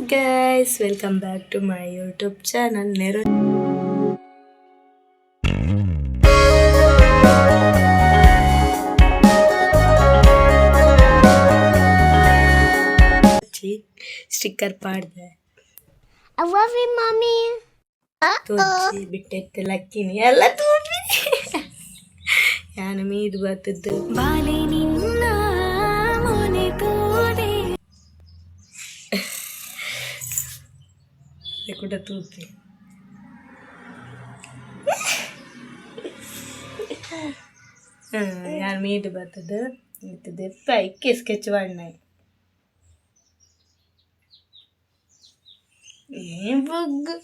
Guys, welcome back to my YouTube channel Nero. Sticker ಪಾಡ್ದೆ. I love you, Mommy. ತೋಚಿ ಬಿಟ್ಟೆತ್ತೆ ಲಕ್ಕಿನಿ ಎಲ್ಲ ತೂಪಿ ಯಾನ ಮೀದು ಬರ್ತದ್ದು ಬಾಲೆ ನಿನ್ನ ಮೋನೆ ತೋದೆ. ಕುಟ ತೂಪಿ. ಯಾನ್ ಮೀದು ಬರ್ತದ್ದು ಇತ್ತದ ಐಕ್ಕೆ ಸ್ಕೆಚ್ ಪಾಡ್ನಾಯ್ ಏ ಬೊಗ್ಗು.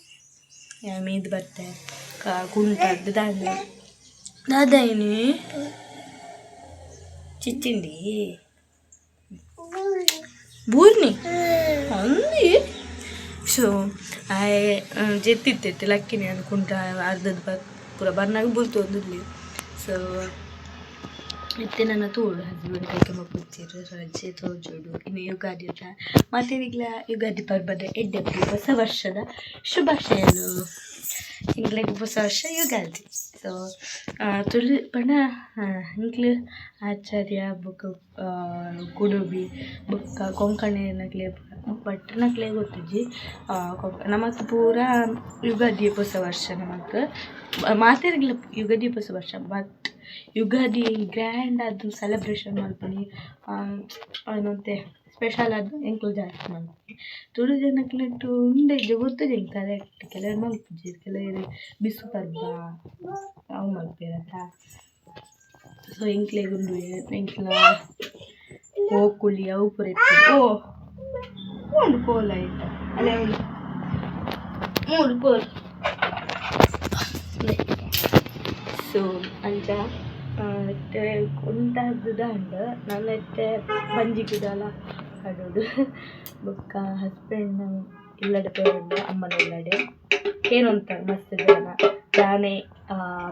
ಯಾನ್ ಮೀದು ಬತ್ತೆ ಕುಂಟದ್ದು ದಾದ ದಾದಾಯಿನಿ ಚಿಚ್ಚಿಂಡಿ ಬೂರ್ನಿ ಅಂದಿ. ಸೊ ಆಯೆ ಜೆತ್ತಿತ್ತೆ ಲಕ್ಕಿನಿ ಅನ್ಕುಂಟ ಅರ್ಧದ ಪೂರ ಬರ್ನಾಗ ಬುಲ್ತೊಂದುಲ್ಲೆ. ಸೊ ಇತ್ತೆ ನನ್ನ ತೋಡು ಹಸ್ಬೆಂಡ್ ಕೈಕೆ ಮಕ್ಕುತ್ತೀರು ರಜೆ ತೋಜೋಡು. ಇನ್ನು ಯುಗಾದಿ ಅಂತ ಮಾತೆರಿಗ್ಲ ಯುಗಾದಿ ಪರ್ಬದ ಎಡ್ಡೆಪ್ಪು, ಹೊಸ ವರ್ಷದ ಶುಭಾಶಯಗಳು. ಎಂಕ್ಲೆಗ್ ಹೊಸ ವರ್ಷ ಯುಗಾದಿ. ಸೊ ತುಳು ಪಂಡ ಎಂಕ್ಲು ಆಚಾರ್ಯ ಬೊಕ್ಕ ಕುಡುಬಿ ಬೊಕ್ಕ ಕೊಂಕಣಿನಕ್ಲೆ ಭಟ್ರನಕ್ಲೆ ಗೊತ್ತಿಜ್ಜಿ. ನಮಕ್ ಪೂರ ಯುಗಾದಿ ಹೊಸ ವರ್ಷ. ನಮಕ್ ಮಾತೆರ್ಗ್ಲ ಯುಗಾದಿ ಹೊಸ ವರ್ಷ. ಬಟ್ ಯುಗಾದಿ ಗ್ರ್ಯಾಂಡ್ ಆದ್ ಸೆಲೆಬ್ರೇಷನ್ ಮಲ್ಪುನಿ ಒಂತೆ ಸ್ಪೆಷಲ್ ಆದ್ ಎಂಕುಲು ಜಾಸ್ತಿ ಮಲ್ಪುನಿ. ತುಳು ಜನಕ್ಲೆಟ್ ಉಂಡೆ ಇಜ್ಜಿ ಗೊತ್ತಿಜ್ಜಿ ಎಂಕ್ ಕರೆಕ್ಟ್. ಕೆಲವೆರ್ ಮಲ್ಪುಜೆರ್, ಕೆಲವೆರ್ ಬಿಸು ಪರ್ಬ ಅವು ಮಲ್ಪುವೆರತ್ತ. ಸೊ ಎಂಕ್ಲೆಗ್ ಉಂದು ಎಂಕ್ಲ ಓಕುಳಿ ಅವು ಪೂರ ಇಪ್ಪುಂಡು. ಓ ಉಂಡು ಕೋಲ ಐತ ಅಲೆ ಉಂಡು ಮೂರು ಕೋಲು. ಸೊ ಅಂಚ ಇತ್ತೆ ಕುಂಟದ್ದು ದಾಂಡ್ ನನ ಇತ್ತೆ ಬಂಜಿ ಕುಡಲ ಪಾಡೊಡು. ಬೊಕ್ಕ ಹಸ್ಬೆಂಡ್ ಇಲ್ಲಡೆ ಪೋಯೆರ್ಂಡ ಅಮ್ಮನ ಇಲ್ಲಡೆ ಕೇನೊಂತಾರೆ ಮಸ್ತ್ ಜನ, ದಾನೆ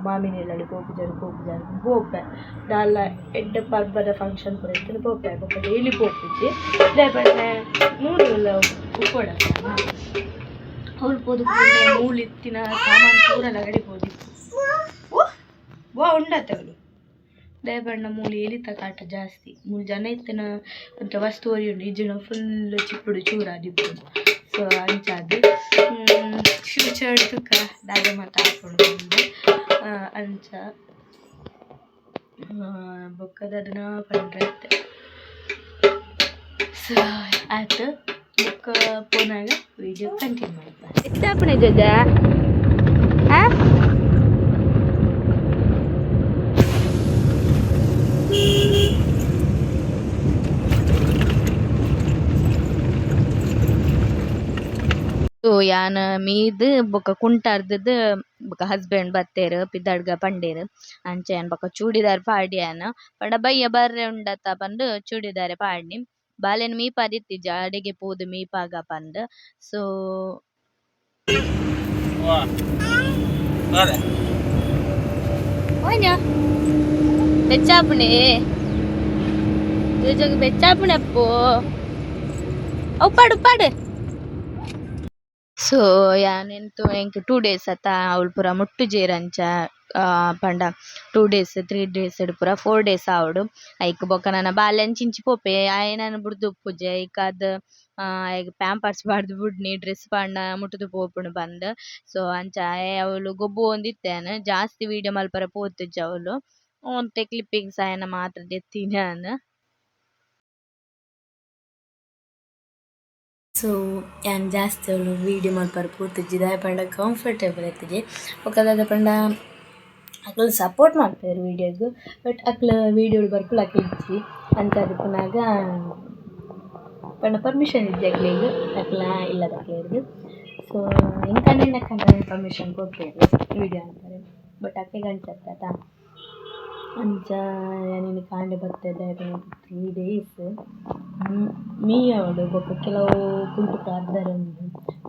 ಮಾಮಿನ ಇಲ್ಲಡೆ ಪೋಪುಜರ್ ಪೋಪುಜರ್ ಪೋಪೆ, ದಾಲ ಎಡ್ಡೆ ಪರ್ಬದ ಫಂಕ್ಷನ್ ಪೂರ ಇತ್ತ್ಂಡ ಪೋಪೆ, ಬೊಕ್ಕ ಡೈಲಿ ಪೋಪುಜಿ. ದಾಯೆ ಪಂಡ ಮೂಲು ಉಪ್ಪೊಡತ್ತ. ಅವ್ಲು ಪೋದು ಕೂಡ್ಲೆ ಮೂಲು ಇತ್ತಿನ ಸಾಮಾನು ಪೂರ ಲಗಡೆ ಪೋದಿಪ್ಪು. ಓ ವಾ ಉಂಡತ್ತೆ ಅವಳು. ದಾಯೆ ಪಂಡ ಮೂಲು ಎಲಿತ ಕಾಟ ಜಾಸ್ತಿ. ಮೂಲು ಜನ ಇತ್ತಿನ ಒಂತೆ ವಸ್ತು ಒರಿ ಉಂಡು, ಇಜ್ಜಿಂಡ ಫುಲ್ ಚಿಪ್ಪುಡು ಚೂರಾದಿಪ್ಪುಂಡು. ಸೊ ಅಂಚಾದ್ ಫ್ಯೂಚರ್ ತುಕ ದಾದ ಮಾತ ಆಪುಂಡು ಪಂದ್ ಅಂಚ. ಬೊಕ್ಕ ದಾದನ ಪಂಡ್ರೆ ಇತ್ತೆ. ಸೊ ಆತು, ಬೊಕ್ಕ ಪೋನಾಗ ವಿಡಿಯೋ ಕಂಟಿನ್ಯೂ ಮಲ್ಪ. ಎತ್ತ ಆಪುಂಡು ಜೋಜ? ಆ ಯಾನ್ ಮೀದ್ ಬೊಕ ಕುಂಟಾರ್ದದ್ ಬೊಕ ಹಸ್ಬೆಂಡ್ ಬತ್ತೆರ್ ಪಿದಾಡ್ಗ ಪಂಡೆರ್. ಅಂಚ ಯಾನ್ ಬೊಕ ಚೂಡಿದಾರ್ ಪಾಡ್ಯಾನ್ ಪಂಡ ಬಯ್ಯ ಬರ್ರೆ ಉಂಡತ ಪಂದ್ ಚೂಡಿದಾರೆ ಪಾಡ್ನಿ. ಬಾಲೆನ್ ಮೀಪಾದಿತ್ತಿಜ, ಅಡೆಗೆ ಪೋದು ಮೀಪಾಗ ಪಂದ್. ಸೊ ಓನ್ಯ ಬೆಚ್ಚಾಪುಣೆ ಜೋಜೋಗ್ ಬೆಚ್ಚಾಪುಣೆ ಅಪ್ಪು ಅವು ಪಾಡು ಪಾಡು. ಸೊ ಯಾನ್ ಎಂತು ಎಂಕ್ 2 ಡೇಸ್ ಅತ್ತ ಅವ್ಲು ಪೂರ ಮುಟ್ಟುಜೆರ್ ಅಂಚ ಪಂಡ 2 ಡೇಸ್ 3 ಡೇಸ್ ಪೂರ 4 ಡೇಸ್ ಆವೊಡು. ಐಕ್ ಬೊಕ ನನ ಬಾಲೆ ಅಂಚಿ ಇಂಚಿ ಪೋಪೆ, ಆಯೆನನ್ ಬುಡ್ದು ಉಪ್ಪುಜೆ. ಐಕಾದ್ ಆಯಗ್ ಪ್ಯಾಂಪರ್ಸ್ ಪಾಡ್ದ್ ಬುಡ್ನಿ, ಡ್ರೆಸ್ ಪಾಡ್ಂಡ ಮುಟ್ಟುದು ಪೋಪುಂಡು ಪಂದ್. ಸೊ ಅಂಚ ಆಯೆ ಅವ್ಲು ಗೊಬ್ಬುವೊಂದಿತ್ತೆ. ಯಾನ್ ಜಾಸ್ತಿ ವೀಡಿಯೋ ಮಲ್ಪರೆ ಪೋತುಜಿ. ಅವ್ಲು ಒಂತೆ ಕ್ಲಿಪ್ಪಿಂಗ್ಸ್ ಆಯನ ಮಾತ್ರ ದೆತ್ತಿನಿ ಯಾನ್. ಸೊ ಯಾನ್ ಜಾಸ್ತಿ ಅವ್ಲು ವೀಡಿಯೋ ಮಲ್ಪರೆ ಪೋತುಜಿ. ದಾಯೆ ಪಂಡ ಕಂಫರ್ಟೇಬಲ್ ಇತ್ತುಜಿ. ಬೊಕ ದಾದ ಪಂಡ ಅಕುಲು ಸಪೋರ್ಟ್ ಮಲ್ಪುವೆರ್ ವೀಡಿಯೋಗ್, ಬಟ್ ಅಕ್ಲು ವೀಡಿಯೋಡ್ ಬರ್ಪುಲ ಇಜ್ಜಿ. ಅಂಚಾದ್ ಇಪ್ಪುನಗ ಪಂಡ ಪರ್ಮಿಷನ್ ಇಜ್ಜಿ ಅಕ್ಲೆಗ್, ಅಕ್ಲ್ನ ಇಲ್ಲದಕ್ಲೆರ್ದ್. ಸೊ ಎಂಕ್ ಪರ್ಮಿಷನ್ ಕೊರ್ಪೆರ್ ವೀಡಿಯೋ ಮಲ್ಪರೆ, ಬಟ್ ಅಕ್ಲೆಗ್ ಅಂಚ ಅತ್ತ. ಅಂಚ ಯಾನ್ ಇನಿ ಕಾಂಡೆ ಬತ್ತೆ. ದಾಯೆ ಪಂಡ 3 ಡೇಸ್ ಮೀಯೋಡು. ಬೊಕ ಕೆಲವು ಕುಂಟು ಅರ್ಧರೆ ಉಂಡು,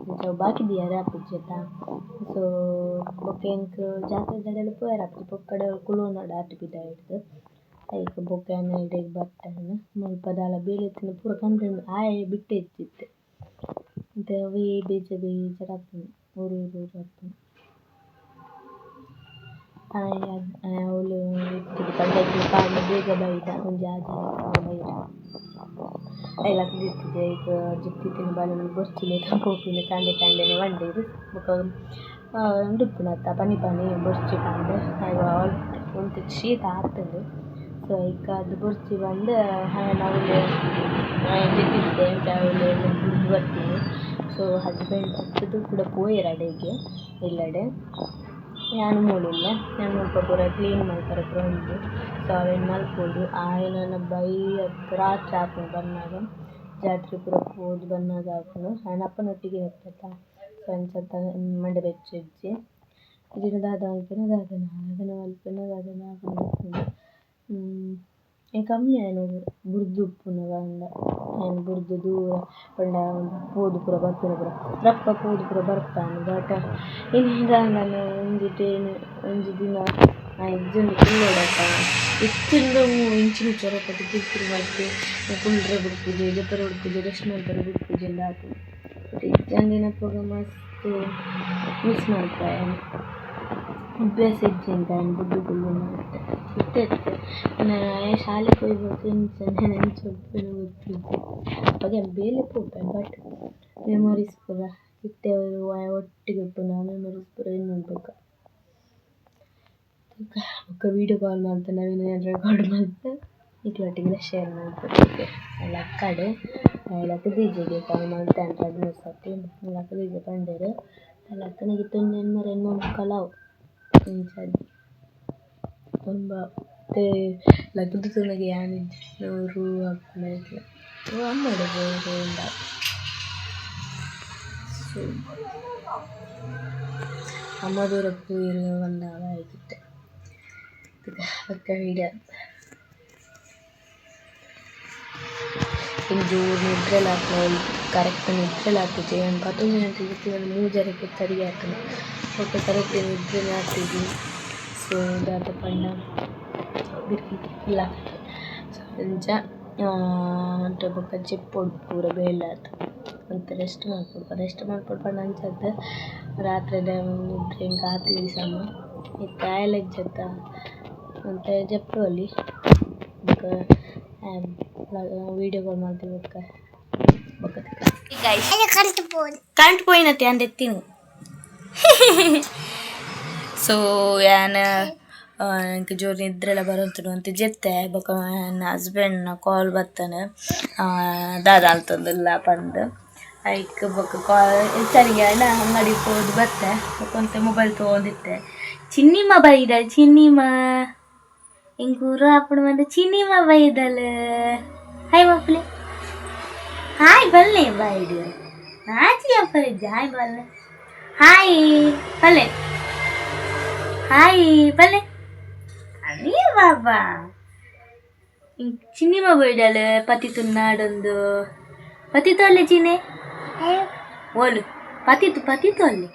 ಅಂಚ ಅವು ಬಾಕಿ ದೀಯರೆ ಆಪುಜಿ ಅತ್ತ. ಸೊ ಬೊಕ ಎಂಕ್ ಜಾತ್ರೆ ದಾಡೆಲ ಪೋಯೆರೆ ಆಪುಜಿ, ಪೊಕ್ಕಡೆ ಕುಲೋನೊಡು ಆತೆ ಪಿದಾಯಿಡ್ದ್. ಐಕ್ ಬೊಕ ಯಾನ್ ಇಡೆಗ್ ಬತ್ತೆ. ಮುಲ್ಪ ದಾಲ ಬೇಲೆ ಇತ್ತ್ಂಡ ಪೂರ ಕಂಪ್ಲೇಂಟ್ ಆಯೆ ಬಿಟ್ಟೆ ಇತ್ತಿತ್ತೆ. ಇತ್ತೆ ಅವೇ ಬೇಜಾರ್ ಬೇಜಾರ್ ಆಪುಂಡು ಊರು ಊರು ಊರು ಆಪುಂಡು. ಅವ್ಲು ಇತ್ತಿನಿ ಪಂಡ ಕಾಂಡೆ ಬೇಗ ಬೈದ ಒಂಜಿ ಆಜಿ ಬೈದ ಐಲ್ ಲಕ್ಕ್‌ದಿತ್ತಿಜೆ ಐಕ್ ಜೆತ್ತಿತ್ತಿನ ಬಾಲೆನ್ ಬೊರ್ಚಿಲೆ ಪೋಪಿನ ಕಾಂಡೆ ಕಾಂಡೆನೆ ಪಂಡೆರ್ ಬೊಕ ಉಂದು ಇಪ್ಪುಂಡತ್ತ ಪನಿ ಪನಿ ಬೊರ್ಚಿ ಪಂದ್ ಒಂತೆ ಶೀತ ಆತ್ಂಡ್. ಸೊ ಐಕಾದ್ ಬೊರ್ಚಿ ಪಂದ್ ಆಯನ ಅವ್ಲು ಜೆತ್ತಿತ್ತೆ ಅಂಚ ಅವ್ಲು ಬುಡ್ದು ಬತ್ತಿನಿ. ಸೊ ಹಸ್ಬೆಂಡ್ ಬತ್ತುದು ಕುಡ ಪೋಯೆರ್ ಅಡೆಗೆ ಇಲ್ಲಡೆ. ಯಾನ್ ಮೂಲು ಉಲ್ಲೆ ಯಾನ್ ಮುಲ್ಪ ಪೂರ ಕ್ಲೀನ್ ಮಲ್ಪರೆ ಪೂರ ಉಂಡು. ಸೊ ಅವೆನ್ ಮಲ್ಪೊಡು. ಆಯೆ ನನ ಬಯ್ಯಗ್ ರಾತ್ರೆ ಆಪುಂಡು ಬನ್ನಗ, ಜಾತ್ರೆ ಪೂರ ಪೋದು ಬನ್ನಗ ಆಪುಂಡು. ಆಯನ ಅಪ್ಪನೊಟ್ಟಿಗೆ ಇಪ್ಪೆತ. ಸೊ ಅಂಚ ಮಂಡೆ ಬೆಚ್ಚ ಇಜ್ಜಿ ಇಜ್ಜಿಂಡ ದಾದ ಮಲ್ಪುನ ದಾದನ ದಾದನ ಮಲ್ಪುನ ದಾದನ ಪಂದ್. ಎಂಕ್ ಕಮ್ಮಿ ಆಯೆ ಬುಡ್ದು ಉಪ್ಪುನ ಪಂಡ ಆಯನ್ ಬುಡ್ದು ದೂರ ಪಂಡ ಪೋದು ಪೂರ ಬರ್ಪಿನ ಪೂರ ರಪ್ಪ ಪೋದು ಪೂರ ಬರ್ಪಾನ್. ಬಟ್ ಇನಿ ದಾದನ ಒಂಜಿ ಡೇನ್ ಒಂಜಿ ದಿನ ಆಯೆ ಇಜ್ಜಂದೆ ಕುಲ್ಲೊಡತ್ತ ಇತ್ತ್ಂಡ ಇಂಚಿನ ಚೊರಪತಿ ಕಿರ್ಕಿರಿ ಮಲ್ತ್ ಕುಲ್ಲ್ರೆ ಬುಡ್ಪುಜೆ, ಜೆಪ್ಪರೆ ಬುಡ್ಪುಜೆ, ರೆಸ್ಟ್ ಮಲ್ಪರೆ ಬುಡ್ಪುಜೆ ಇಂದ್ ಆಪುಂಡು. ಬಟ್ ಇಜ್ಜಂದಿನಪಗ ಮಸ್ತ್ ಮಿಸ್ ಮಲ್ಪುವೆ ಆಯನ್. ಅಭ್ಯಾಸ ಇಜ್ಜಿ ಎಂಕ್ ಆಯನ್ ಬುಡ್ದು ಕುಲ್ಲುನ ಇತ್ತೆ ಇತ್ತೆ ಆಯೆ ಶಾಲೆ ಪೋಯಿ ಬೊಕ ಇಂಚನೆ ಎಂಚ ಉಪ್ಪುನ ಗೊತ್ತಿಜ್ಜಿ. ಅಪಗ ಯಾನ್ ಬೇಲೆ ಪೋಪೆ ಬಟ್ ಮೆಮೊರೀಸ್ ಪೂರ ಇತ್ತೆ ಆಯೆ ಒಟ್ಟಿಗೆ ಉಪ್ಪುನ ಮೆಮೊರೀಸ್ ಪೂರ ಎನ್ನೊಡು ಬೊಕ. ಬೊಕ ವೀಡಿಯೋ ಕಾಲ್ ಮಲ್ತ್ ನವೀನ್ ರೆಕಾರ್ಡ್ ಮಲ್ತ್ ನಿಕ್ಲೆನೊಟ್ಟಿಗೆಲ ಶೇರ್ ಮಲ್ಪುವೆ. ಲಕ್ಕಡ್ ಲಕ್ಕ್‌ದಿಜೆಗೆ ಕಾಲ್ ಮಲ್ತೆ ಯಾನ್ ರಡ್ಡ್ ಮೂಜಿ ಸರ್ತಿ ಲಕ್ಕ್‌ದಿಜೆ ಪಂಡೆರ್. ಲಕ್ಕುನಗ ಇತ್ತೆ ಒಂಜಿ ಎಣ್ಮರೆ ಎಣ್ಮ ಮುಕ್ಕಾಲ್ ಆವು ಇಂಚ ಒಂಬ ಲಕ್ಕ್‌ದ್ ತೂನಗ ಯಾನ್ ಇಜ್ಜಿ ರು ಆಪುಂಡು ಎಂಕ್ಲ ಅಮ್ಮಡ ಉಂಡಾ. ಸೊ ಅಮ್ಮ ದೂರ ಪೋಯೆರ್ ಪಂದ್ ಆಯ್ತಿತ್ತೆ ಬೊಕ್ಕ ವೀಡಿಯೋ. ಎಂಕ್ ಜೋರು ನಿದ್ರೆಲ ಆಪುಂಡು, ಕರೆಕ್ಟ್ ನಿದ್ರೆಲ ಆತಿಜಿ. ಯಾನ್ ಪತ್ತೊಂಜಿ ಗಂಟೆಗ್ ಜೆತ್ತಿನಗ ಮೂಜರೆಗ್ ಸರಿ ಆತ್ಂಡ್. ಬೊಕ್ಕ ಕರೆಕ್ಟ್ ನಿದ್ರೆನೆ ಆತಿಜಿ. ಸೊ ದಾದ ಪಂಡ ಲಕ್ಕ್ ಸೊ ಅಂಚ ಒಂತೆ ಬೊಕ್ಕ ಜೆಪ್ಪೊಡು ಪೂರ ಬೇಲೆ ಆತ್ ಒಂತೆ ರೆಸ್ಟ್ ಮಲ್ಪೊಡು. ರೆಸ್ಟ್ ಮಲ್ಪೊಡು ಪಂಡ ಅಂಚತ್ತ್ ರಾತ್ರೆ ನಿದ್ರೆ ಎಂಕ್ ಆತಿಜಿ ಸಮ. ಇತ್ತೆ ಆಯೆಲ ಇಜ್ಜತ್ತ ಒಂತೆ ಜೆಪ್ಪೊಲಿ ಬೊಕ್ಕ ವೀಡಿಯೋ ಕಾಲ್ ಮಲ್ತಿ ಬೊಕ್ಕ ಬೊಕ್ಕ ಕರೆಂಟ್ ಪೋಯಿನತೆ ಯಾನ್ ದೆತ್ತಿನಿ. ಸೊ ಯಾನ್ ಎಂಕ್ ಜೋರು ನಿದ್ರೆಲ ಬರೊಂತುಂಡು ಒಂತೆ ಜೆತ್ತೆ. ಬೊಕ ಎನ್ನ ಹಸ್ಬೆಂಡ್ನ ಕಾಲ್ ಬತ್ತಂಡ್ ದಾದ ಮಲ್ತೊಂದುಲ್ಲ ಪಂದ್. ಐಕ್ ಬೊಕ ಕಾಲ್ ಸರಿ ಆಂಡ ಅಂಗಡಿ ಪೋದು ಬತ್ತೆ. ಬೊಕ ಒಂತೆ ಮೊಬೈಲ್ ತೂವೊಂದಿತ್ತೆ. ಚಿನ್ನಿಮ್ಮ ಬೈದಲ್ ಚಿನ್ನಿಮ್ಮ ಎಂಕ್ ಉರು ಆಪುಂಡು ಪಂಡ ಚಿನ್ನಿಮ್ಮ ಬೈದಲ್. ಹಾಯ್ ಮಲ್ಪುಲೆ, ಹಾಯ್ ಬಲ್ಲೆ ಬೈಡ್ ನಾಚಿಗೆ ಅಪ್ಪರಿಜ್ಜಿ. ಹಾಯ್ ಬಲ್ಲೆ, ಹಾಯ್ ಬಲ್ಲೆ, ಹಾಯ್ ಬಲ್ಲೆ ಅದೇ ಬಾಬಾ. ಚಿನ್ನಿಮ್ಮ ಬೈಡಲ್ ಪತಿ ತುನ್ನಾಡೊಂದು ಪತಿತು ಅಲ್ಲೇ ಚಿನ್ನೆ ಓಲು ಪತಿತು ಪತಿತು ಅಲ್ಲಿ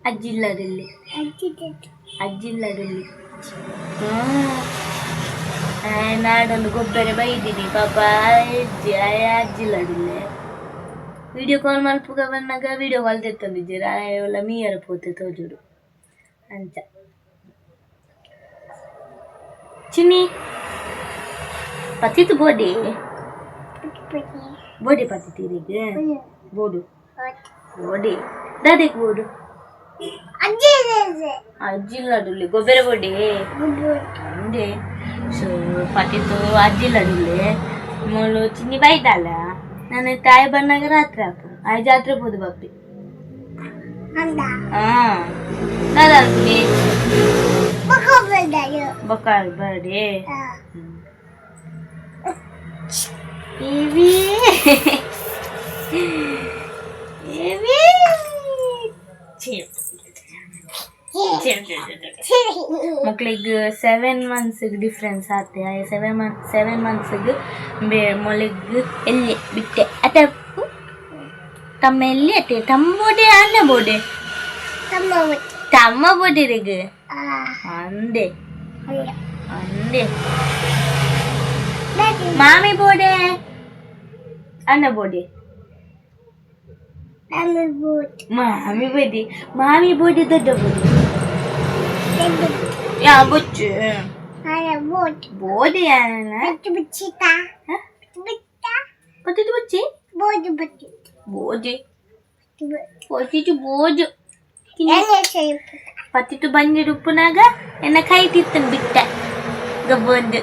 ಅಜ್ಜಿಲ್ಲದಲ್ಲಿ ಅಜ್ಜಿಲ್ಲದಲ್ಲಿ ನಾಡೊಂದು ಗೊಬ್ಬರ ಬೈದಿನಿ ಪಾಪ ಅಜ್ಜಿ ಅಜ್ಜಿಲ್ಲಡಿಲ್ಲೆ. ವಿಡಿಯೋ ಕಾಲ್ ಮಲ್ಪುಗ ಬನ್ನಗ ವಿಡಿಯೋ ಕಾಲ್ ದೆತ್ತೊಂದಿಜ್ಜೆರ್ ಆಯೆ ಓಲ ಮೀಯರ ಪೋತೆ ತೋಜುಡು ಅಂಚ. ಚಿನ್ನಿ ಪತಿತು ಬೋಡಿ ಬೋಡಿ ಪತಿತೀರಿಗೆ ಬೋಡು ಬೋಡಿ ದಾದೆಕ್ ಬೋಡು ಅಜ್ಜಿಲ್ಲಡುಲ್ಲೆ ಗೊಬ್ಬರ ಬೋಡಿ ಉಂಡೆ. ಸೊ ಪತಿತು ಅಜ್ಜಿಲ್ಲಡುಲ್ಲೆ ಮೂಲು ಚಿನ್ನಿ ಬೈದಾಲ ನಾನು ತಾಯಿ ಬನ್ನಾಗ ರಾತ್ರಿ ಆಪುಂಡು ಆಯೆ ಜಾತ್ರೆ ಪೋದು ಬಪ್ಪಿ. ದಾದ ಅಲ್ಪುನಿ ಬೊಕ ಬರಡಿ ಏವಿ ಏವಿ ಮಕ್ಳಿಗ್ 7 ಮಂತ್ಸ್ ಡಿಫ್ರೆನ್ಸ್ ಆತೆ. 7 ಮಂತ್ 7 ಮಂತ್ಸ್ಗ್ ಮೊಲೆಗ್ ಎಲ್ಲಿ ಬಿಟ್ಟೆ ಅತ್ತೆ ತಮ್ಮ ಎಲ್ಲಿ ಅತ್ತೆ ತಮ್ಮ ಬೋಡೆ ಅಣ್ಣ ಬೋಡೆ ತಮ್ಮ ಬೋಡಿರಿಗ್ ಅಂದೆ ಅಂದೆ ಮಾಮಿ ಬೋಡೆ ಅಣ್ಣ ಬೋಡೆ ಮಾಮಿ ಬದಿ ಮಾಮಿ ಬೋಡಿ ದೊಡ್ಡ ಬೋಡಿ ಯಾ ಬೊಚ್ಚು ಬೋಡಿ ಪತ್ತಿತ್ತು ಬೊಚ್ಚಿ ಬೋಜೆ ಪೊಚಿಚು ಬೋಜು ಪತ್ತಿತ್ತು ಬಂಜಿಡು ಉಪ್ಪುನಾಗ ಎನ್ನ ಕೈಟಿತ್ತನ್ ಬಿಟ್ಟ ಗಬ್ಬೊಂದು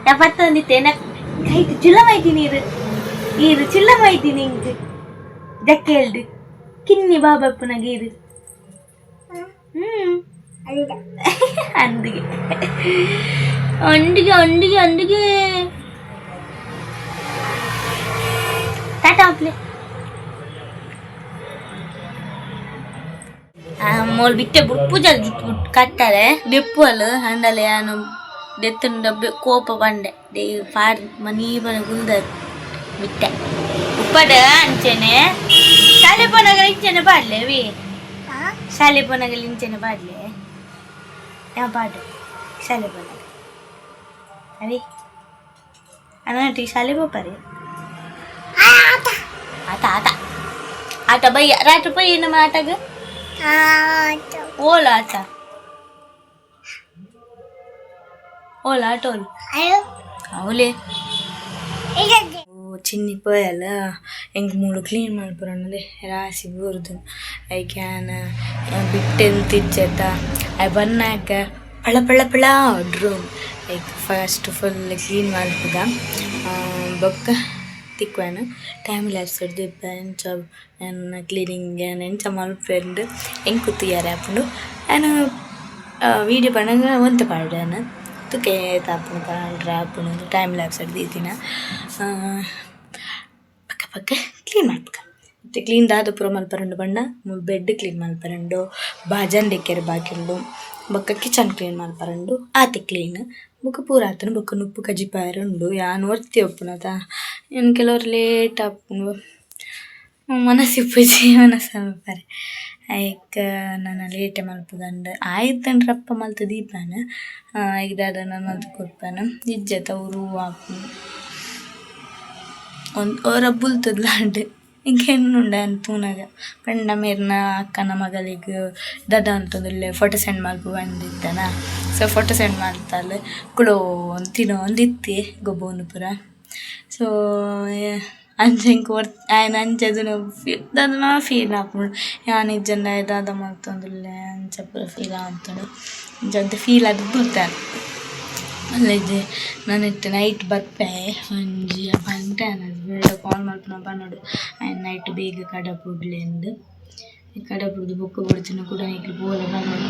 ಯಾ ಪತ್ತೊಂದಿತ್ತೆ ಎನ್ನ ಕೈಟ್ ಚಿಲ್ಲಮೈತಿ ನೀರು ಈರು ಚಿಲ್ಲಮೈತಿ ನಿಂಗೆ ಜಕ್ಕೆಲ್ಡು ಕಿನ್ನಿ ಬಾಬಪ್ಪನಾಗ ಈರು ಹ್ಮ್ ಅಂದಿಗೆ ಅಂಡಿಗೆ ಅಂಡಿಗೆ ಅಂಡಿಗೆ ಟಾಟಾ ಪ್ಲೇ ಮೋಲ್ ಬಿಟ್ಟೆ ಬುಡ್ಪು ಜಲ್ ಜುಟ್ಟು ಬುಟ್ ಕಟ್ಟಾರೆ ದೆಪ್ಪು ಅಲ್ಲ ಅಂಡಲೆ ಯಾನು ದೆತ್ತನ ಡಬ್ಬೆ ಕೋಪ ಬಂಡೆ they ಪಾಡ್ ಮನಿ ಬನ ಗುಲ್ದ ಬಿಟ್ಟೆ ಉಪ್ಪಡ ಅಂಚೆನೆ ಶಾಲೆ ಪೋನಾಗ ಇಂಚೆನೆ ಪಾಡ್ಲೆ ವಿ ಶಾಲೆ ಪೋನಾಗ ಇಂಚೆನೆ ಪಾಡ್ಲೆ ಯಾ ಪಾಡು ಶಾಲೆ ಪೋನಾಗ ಅವಿ ಅನ್ನ ಶಾಲೆ ಪೋಪರೆ ಆಟ ಆಟ ಆಟ ಬಯ್ಯ ರಾತ್ರಿ ಪಯ್ಯ ನಮ್ಮ ಆಟಗ ಓಲ ಆಟ ಓಲ ಆಟ ಓಲ್ ಅವಲೇ ಓ ಚಿನ್ನಿ ಪೋಯಲ್ಲ ಎಂಕ್ ಮೂಲು ಕ್ಲೀನ್ ಮಲ್ಪುರನ್ನದೆ ರಾಶಿ ಬೂರ್ದು ಐಕ್ಯಾನ ಬಿಟ್ಟೆಂತಿಜ್ಜತ I ಬನ್ನಾಕ ಪಳ ಪಳ ಪಳ ರೂಮ್ ಐಕ್ ಫಸ್ಟ್ ಫುಲ್ ಕ್ಲೀನ್ ಮಲ್ಪುಗ ಬೊಕ್ಕ ತಿಕ್ವೆನ್ ಟೈಮ್ ಲ್ಯಾಪ್ಸ್ ಹಿಡ್ದು ಎಂಚ ಎನ್ನ ಕ್ಲೀನಿಂಗ್ ಎಂಚ ಮಲ್ಪೆಂದು ಎಂಕ್ ತೂಯರೆ ಆಪುಂಡು ಯಾನ್ ವೀಡಿಯೋ ಪನ್ನಗ ಒಂತೆ ಪಾಡ್ಯಾನ ತುಕೆ ಏತ್ ಆಪುಂಡು ಪಂಡ್ರೆ ಆಪುಂಡು ಟೈಮ್ ಲ್ಯಾಪ್ಸ್ ದೀತಿನ ಪಕ್ಕ ಪಕ್ಕ ಕ್ಲೀನ್ ಮಲ್ಪುಗ ಇತ್ತೆ ಕ್ಲೀನ್ ದಾದ ಪೂರ ಮಲ್ಪರುಂಡು ಪಂಡ ಮೂಲು ಬೆಡ್ ಕ್ಲೀನ್ ಮಲ್ಪರುಂಡು ಬಾಜನ್ ದೆಕ್ಕೆರೆ ಬಾಕಿ ಉಂಡು ಬೊಕ್ಕ ಕಿಚನ್ ಕ್ಲೀನ್ ಮಲ್ಪರುಂಡು ಆತೆ ಕ್ಲೀನ್ ಬೊಕ್ಕ ಪೂರ ಆತುಂಡು ಬೊಕ್ಕ ನುಪ್ಪು ಕಜಿಪಾಯೆರೆ ಉಂಡು ಯಾನ್ ಒರ್ತಿ ಉಪ್ಪುನತ ಯಾನ್ ಕೆಲವೊರ ಲೇಟ್ ಆಪುಂಡು ಮನಸ್ಸು ಇಪ್ಪುಜಿ ವನಸ್ ಮಲ್ಪರೆ ಐಕ್ ನನ ಲೇಟೆ ಮಲ್ಪುಗಂದ್ ಆಯ್ತಂಡ ರಪ್ಪ ಮಲ್ತ್ ದೀಪೆನ್ ಐಕ್ ದಾದನ ಮಲ್ತ್ ಕೊರ್ಪೆನ್ ಇಜ್ಜತ ಒರು ಆಪುಂಡು ಒಂದ್ ಒರ ಬುಲ್ತುದ್ಲಾಂಡ್ ಎಂಕ್ ಎನ್ನುಂಡು ಆನ್ ತೂನಗ ಪಂಡ ಮೇರ್ನ ಅಕ್ಕನ ಮಗಲೆಗ್ ದಾದ ಮಲ್ತೊಂದುಲ್ಲೆ ಫೋಟೋ ಸೆಂಡ್ ಮಲ್ಪು ಪಂದಿತ್ತನ ಸೊ ಫೋಟೋ ಸೆಂಡ್ ಮಲ್ತಲ್ ಕುಲೋಂದು ತಿನೊಂದಿತ್ತೆ ಗೊಬ್ಬೊಂದು ಪೂರ ಸೊ ಅಂಚ ಎಂಕ್ ಆಯೆ ಅಂಚ ದಾದನ ಫೀಲ್ ಆಪುಂಡು ಯಾನ್ ಇಜ್ಜಂಡ ಆಯೆ ದಾದ ಮಲ್ತೊಂದುಲ್ಲೆ ಅಂಚ ಪೂರ ಫೀಲ್ ಆವೊಂದುಂಡು ಅಂಚ ಒಂತೆ ಫೀಲ್ ಆದ್ ಬುಲ್ತೆ ಮಲ್ಲೆಜ್ಜೆ ನನ ಇತ್ತೆ ನೈಟ್ ಬರ್ಪೆ ಒಂಜಿ ಪಂತೆ ಯಾನ್ ಹಸ್ಬೆಂಡ್ ಕಾಲ್ ಮಲ್ಪುನ ಪನೊಡು ಆಯೆ ನೈಟ್ ಬೇಗ ಕಡಪುಡ್ಲೆಂದ್ ಕಡಪುಡ್ದು ಬೊಕ್ಕ ಬೊಡ್ಚಿನ ಕುಡ ನಿಕ್ಲ್ ಪೋಲೆ ಪನೊಡು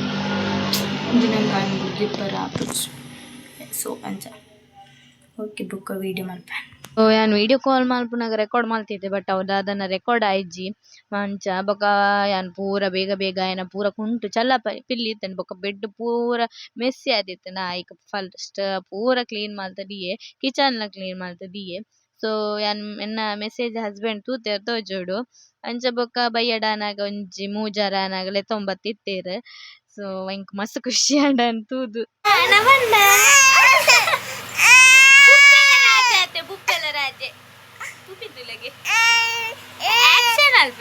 ಒಂಜಿ ನಂಕ್ ಆಯನ್ ಬುಡ್ದು ಇಪ್ಪರೆ ಆಪುಜಿ ಸೊ ಅಂಚ ಓಕೆ ಬೊಕ್ಕ ವೀಡಿಯೋ ಮಲ್ಪೆ. ಯಾನ್ ವೀಡಿಯೋ ಕಾಲ್ ಮಲ್ಪುನಗ ರೆಕಾರ್ಡ್ ಮಲ್ತಿತ್ತೆ ಬಟ್ ಅವು ದಾದನ ರೆಕಾರ್ಡ್ ಆಯಿಜಿ ಅಂಚ ಬೊಕ ಯಾನ್ ಪೂರ ಬೇಗ ಬೇಗ ಆಯೆನ ಪೂರ ಕುಂಟು ಚಲ್ಲ ಪಿಲ್ಲಿ ಇತ್ತ್ಂಡ್ ಬೊಕ ಬೆಡ್ ಪೂರ ಮೆಸ್ಸಿ ಆದಿತ್ತ್ಂಡ್ ಐಕ್ ಫಸ್ಟ್ ಪೂರ ಕ್ಲೀನ್ ಮಲ್ತ್ ದೀಯೆ ಕಿಚನ್ ಲ ಕ್ಲೀನ್ ಮಲ್ತ್ ದೀಯೆ. ಸೊ ಯಾನ್ ಎನ್ನ ಮೆಸೇಜ್ ಹಸ್ಬೆಂಡ್ ತೂತೆರ್ ತೋಜೊಡು ಅಂಚ ಬೊಕ ಬಯ್ಯಡ್ ಆನಗ ಒಂಜಿ ಮೂಜರೆ ಆನಗ ಲೆತ್ತೊಂದು ಬತ್ತಿತ್ತೆರ್ ಸೊ ಎಂಕ್ ಮಸ್ತ್ ಖುಷಿ ಆಂಡ್ ಅವೆನ್ ತೂದು. ಬುಪ್ಪೆಲ ರಾಜೆ ತೂಪಿದ್ದುಲಗೆ ಆಕ್ಷನ್ ಅಲ್ಪ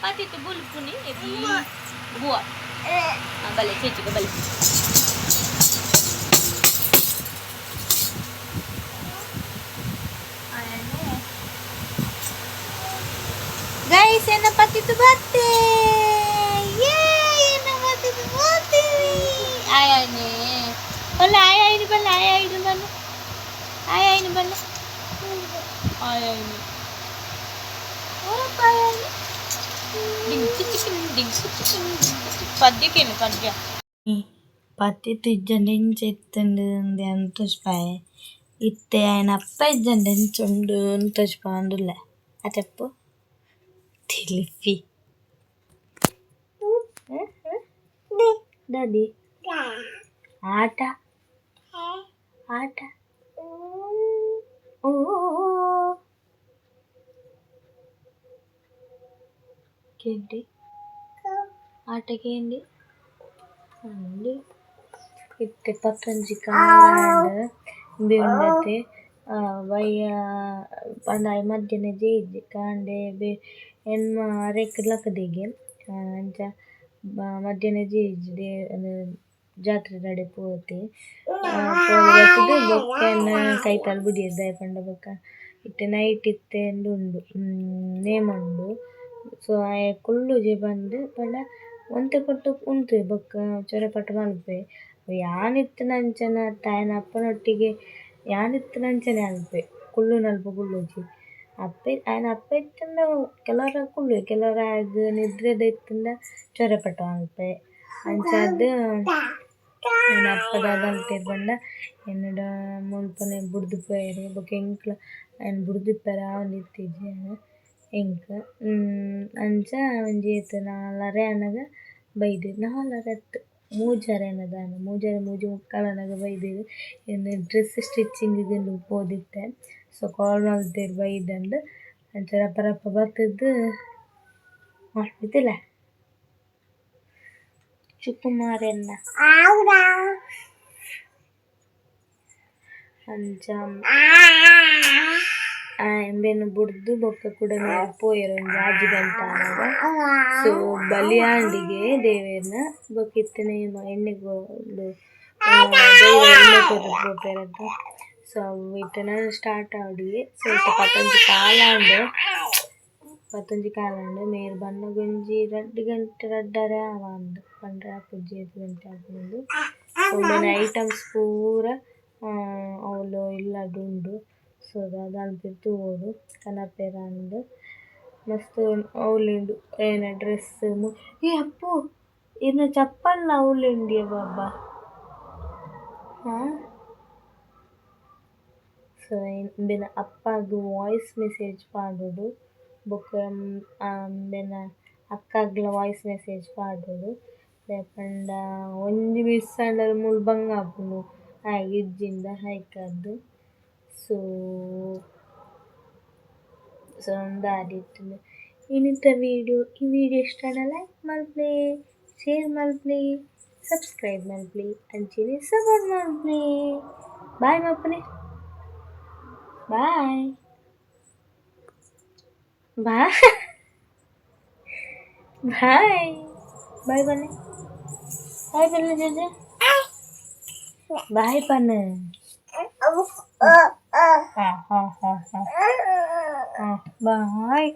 ಪತಿತು ಬುಲ್ಪುನಿ ಬುವ ಬಲೆ ಚೇಚುಗ ಬಲೆ. ಗೈಸ್ ಎನ್ನ ಪತಿತು ಬತ್ತೆ ಯೇ ಎನ್ನ ಪತಿತು ಬತ್ತೆ ಆಯನೆ ಬಲ್ಲ ಆಯ ಬಲ್ಲ ಆಯ ಬಲ್ಲ ಆಯ ಬಲ್ಲ ಆಯ ಓರಪ್ಪ ಆಯ ಪದ್ಯಕ್ಕೇನು ಪದ್ಯ ಪತ್ತಿತ್ತು ಇಜ್ಜಂಡ ಇಂಚ ಇತ್ತುಂಡು ಅಂದ್ ಯಾನ್ ತೋಜ್ಪಾಯೆ ಇತ್ತೆ ಆಯನ ಅಪ್ಪ ಇಜ್ಜಂಡ ಎಂಚ ಉಂಡು ಅಂದ್ ತೋಜ್ಪಾವೊಂದುಲ್ಲೆ ಅತೆಪ್ಪು ತಿಳಿಪಿ ದಾದಿ ಆಟ ಆಟ ಓ ಕೇಂಡಿ ಆಟಕ್ಕೆ ಏಂಡಿ ಅಂದು ಇತ್ತೆ ಪತ್ತೊಂಜಿ ಕಾಲಾಂಡ್ ಉಂಬೆ ಉಂಡತೆ ಬಯ್ಯ ಪಂಡ ಆಯೆ ಮಧ್ಯಾಹ್ನ ಜೇಯಿಜ್ಜಿ ಕಾಂಡೆ ಬೆ ಎನ್ಮ ಅರೆಕ್ ಲಕ್ಕುದೆಗೆ ಅಂಚ ಮಧ್ಯಾಹ್ನ ಜೇಯಿಜ್ಜಿ ಜಾತ್ರೆದಡೆ ಪೋತೆ ಪೋದು ಬತ್ತುದು ಬೊಕ್ಕ ಎನ್ನ ಕೈತಲ್ ಬುಡಿಯೆರ್ ದಾಯೆ ಪಂಡ ಬೊಕ್ಕ ಇತ್ತೆ ನೈಟ್ ಇತ್ತೆ ಉಂದು ಉಂಡು ನೇಮ ಉಂಡು. ಸೊ ಆಯೆ ಕುಲ್ಲುಜೆ ಪಂದ್ ಪಂಡ ಒಂತೆ ಪೊರ್ತು ಉಂತುವೆ ಬೊಕ್ಕ ಚೊರೆ ಪಟ ಮನ್ಪುವೆ ಯಾನ್ ಇತ್ತಿನಂಚನೆ ಅತ್ತ್ ಆಯನ ಅಪ್ಪನೊಟ್ಟಿಗೆ ಯಾನ್ ಇತ್ತಿನಂಚನೆ ಅನ್ಪೆ ಕುಲ್ಲುನಲ್ಪ ಕುಲ್ಲುಜಿ. ಅಪ್ಪೆ ಆಯನ ಅಪ್ಪೆ ಇತ್ತುಂಡ ಕೆಲವರ ಕುಲ್ಲುವೆ ಕೆಲವರ ಆಯಗ್ ನಿದ್ರೆದ ಇತ್ತುಂಡ ಚೊರೆ ಪಟ ಮನ್ಪುವೆ ಅಂಚಾದ್ ಆಯನ ಅಪ್ಪ ದಾದ ಮಲ್ತೆರ್ ಪಂಡ ಎನ್ನಡ ಮುಲ್ಪನೆ ಬುಡ್ದು ಪೋಯೆರ್ ಬೊಕ ಎಂಕ್ಲ ಆಯನ್ ಬುಡ್ದು ಇಪ್ಪೆರೆ ಆವೊಂದಿತ್ತಿಜಿ ಎಂಕ್ ಅಂಚ ಒಂಜಿ ಏತ್ ನಾಲರೆ ಆನಗ ಬೈದೆರ್ ನಾಲರೆ ಅತ್ತ್ ಮೂಜರೆ ಆನಗ ದಾನ್ನ ಮೂಜರೆ ಮೂಜಿ ಮುಕ್ಕಾಲ್ ಆನಗ ಬೈದೆರ್. ಎನ್ನ ಡ್ರೆಸ್ ಸ್ಟಿಚಿಂಗ್ ಗ್ ಪೋದಿತ್ತೆ ಸೊ ಕಾಲ್ ಮಲ್ತೆರ್ ಬೈದಂದ್ ಅಂಚ ರಪ ರಪ ಬತ್ತುದು ಮಲ್ಪುದಿಲ್ಲ ಚುಕುಮಾರೆನ್ನ ಅಂಚ ಇಂಬೆನ್ ಬುಡ್ದು ಬೊಕ್ಕ ಕುಡ ಮೇರ್ ಪೋಯೆರ್ ಒಂಜಿ ಆಜಿ ಗಂಟೆ ಆನಗ. ಸೊ ಬಲಿಯಾಂಡಿಗೆ ದೇವೆರ್ನ ಬೊಕ್ಕ ಇತ್ತೆ ನೇಮ ಎಣ್ಣೆ ಉಂದು ದೈವ ಎಣ್ಣೆ ಕೊರ್ರೆ ಪೋಪೆರತ. ಸೊ ಅವು ಇತ್ತೆ ನನ ಸ್ಟಾರ್ಟ್ ಆವೊಡಿಗೆ. ಸೊ ಇತ್ತೆ ಪತ್ತೊಂಜಿ ಕಾಲಾಂಡ್ ಪತ್ತೊಂಜಿ ಕಾಲಾಂಡ್ ಮೇರ್ ಬನ್ನಗ ಒಂಜಿ ರಡ್ಡ್ ಗಂಟೆ ರಡ್ಡರೆ ಆವಂದ್ ಪಂಡ್ರೆ ಆಪುಜಿ ಏತ್ ಗಂಟೆ ಆಪುಂಡು. ಸೊ ಉಂದೆನ ಐಟಮ್ಸ್ ಪೂರ ಅವ್ಲು ಇಲ್ಲಡ್ ಉಂಡು. ಸೊ ದಾದ ತೂವೊಡು ಕನಪೆರಾಂದ್ ಮಸ್ತ್ ಅವ್ಲುಂಡು ಏನ ಡ್ರೆಸ್ ಏ ಅಪ್ಪು ಇರ್ನ ಚಪ್ಪಲ್ಲ ಅವ್ಲುಂಡಿಯ ಬಾಬಾ. ಹಾಂ ಸೊ ಇಂಬೆನ ಅಪ್ಪಗ್ ವಾಯ್ಸ್ ಮೆಸೇಜ್ ಪಾಡೊಡು ಬೊಕ್ಕ ಇಂಬೆನ ಅಕ್ಕಗ್ಲ ವಾಯ್ಸ್ ಮೆಸೇಜ್ ಪಾಡೊಡು ದಾಯೆ ಪಂಡ ಒಂಜಿ ಮಿಸ್ ಆಂಡಲ ಮೂಲು ಬಂಗ ಆಪುಂಡು ಆಯಗ್ ಇಜ್ಜಿಂಡ ಐಕಾದ್. ಸೊ ಸೊ ಉಂದು ಇನಿತ ವಿಡಿಯೋ ಈ ವಿಡಿಯೋ ಇಷ್ಟ ಆಂಡ ಲೈಕ್ ಮಲ್ಪುಲೆ ಶೇರ್ ಮಲ್ಪುಲೆ ಸಬ್ಸ್ಕ್ರೈಬ್ ಮಲ್ಪುಲೆ ಅಂಚನೆ ಸಪೋರ್ಟ್ ಮಲ್ಪುಲೆ. ಬಾಯ್ ಮಲ್ಪುಲೆ ಬಾಯ್ ಬಾಯ್ ಬಾಯ್ ಬಾಯ್ ಬನ್ನಿ ಬಾಯ್ ಬನ್ನಿ ಜೋಜ ಬಾಯ್ ಬನ್ನಿ. ಹಾಂ ಹಾಂ ಹಾಂ ಹಾಂ ಹಾಂ ಬಾಯ್.